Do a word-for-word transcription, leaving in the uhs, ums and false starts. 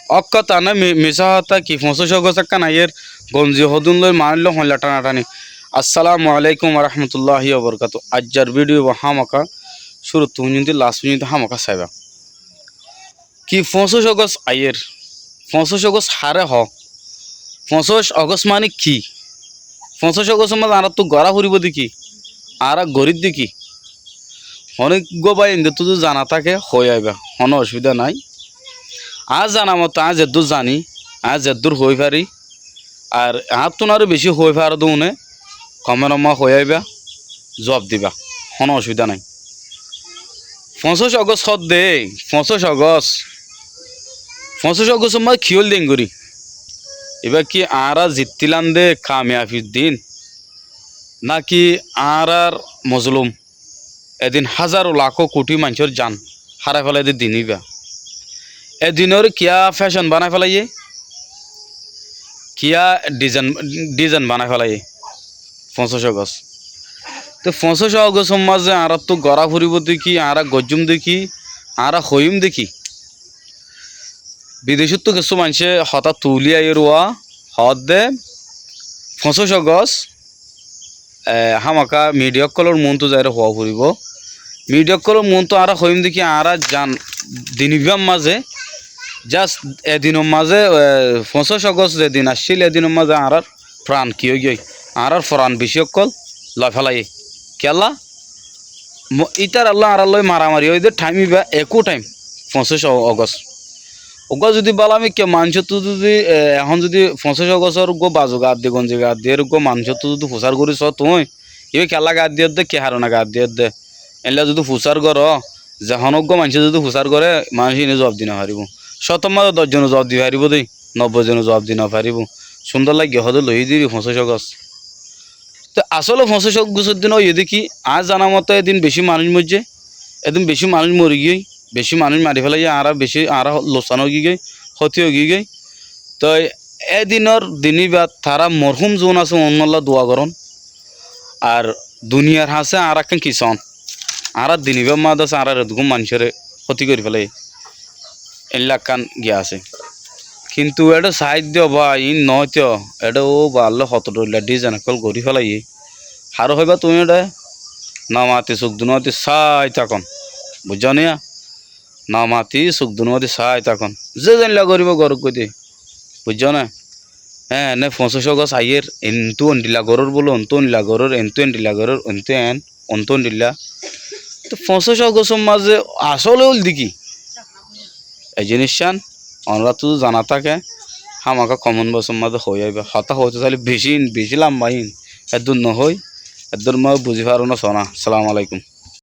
Ókkot ané mi-, misá hotá ki foñsíc ogos ekkán aiyér, gonzi hodún loi manúic loi hoilla thana thani. Assalamu alaikum warahmatulláhi wabarkátu. Aijjar bídiyo ba hámaka cúruttu fúinjinti las fúinjinti hámaka saiba. Ki foñsíc ogos aiyér? Foñsíc ogos haré hoó? Foñsíc ogos mani ki? Foñsíc ogosor mazé añáráttu gorá foribóu de ki? Añára gorír de ki? Honíggua bái endóttu zudi zana táke hoói aibá, honó ocubida nái. Añár zana moto añí zeddúr zani, añí zeddúr hoói fari, ar añárttun aró bicí hoói faro de uné komenor mazé hoói aibá, zuab diba, honó ocubida nái. Foñsíc ogos hoódde, foñsíc ogos, foñsíc ogosor mazé ki óil de engorí? Ibá ki añára zittílam de kamiyabir din, náki añárár mozolum? Edin házaro lakó kuthí maincór zan hárái félai de din ibá. Edinor kiyá fécon banai félaiyé, kiyá dhizain, dhizain banai félaiyé foñsíc ogos. Te foñsíc ogosor mazé añáráttu gorá foribóu de ki, añára goijjúm de ki, añára hoiyúm de ki? Bidecóttu kessú maincé hotá tulí aiyér uá hoódde foñsíc ogos, e, hámaka midiya ókkolór muúntu zaiyóre hoó foribóu. Midiya ókkolór muúntu añára hoiyúm de ki añára zan din ibár mazé, just edinor mazé, e, foñsíc ogos zedin accíl edinor mazé añárár furan ki óigiyoi, añárár furan bicí ókkol loi félaiyé. Kiyólla? Mo-, ítarallá añárálloi maramari óiye de thaim ibá ekú thaim, foñsíc o-, ogos. Uggúa zudi bála mikká manúcottu zudi, e, ehón zudi foñsíc ogosor uggúa bazu gaaddi, gonzi gaaddi, er uggúa manúcottu zudi fusár gorí soó tuñí, ibá kiyólla gaaddi ódde, ki harone gaaddi ódde, eéinla zudi fusár goró, zehón uggúa maincé zudi fusár goré, manúic iíne zuab di nofaríbou. Cótor mazé doc zone zuab di faríbou de, nobboi zone zuab di nofaríbou. Cúndor laiggé hoóde loiyí diri foñsíc ogos. Te asóle foñsíc ogosor din óiye de ki, añár zana moto edin bicí manúic moijjé, edin bicí manúic mori giyói, bicí manúic mari félaiyé, añára bicí, añára luksan ói giyói, hóti ói giyói. Toi edinor din ibá tará morhúm zuún asé unnólla dua gorón. Ar duniyar hañsé añára ekkán ki soón? Añára din ibár mazé asé, añárar edugún maincóre hóti gorí félaiyé. Eéinla ekkán giya asé. Kintu eçé saáidde ó bái, iín noóito, eçé ó baallé hoto dhoilla dhizain ókkol gorí félaiyé. Haré hoibá tuñí eçé? Nomati suk dunóti sái tákon. Buijjó né? Nomati suk dunóti sái tákon. Ze zeéinla goríbou gorók goi de. Buijjó né? Eéne foñsíc ogos aiyér, entú endilla gorór bóle, entú endilla gorór, entú endilla gorór, entú eén, entú endilla. Te foñsíc ogosor mazé asóle óil de ki? E ziníccán onoráttu zana táke, hámaka komen boksor mazé hoói aibá. Hotá hoóito sailé bicí iín, bicí lamba iín. Eddúr nohoói, eddúr mazé buzí faró né soó na. Assalamu alaikum.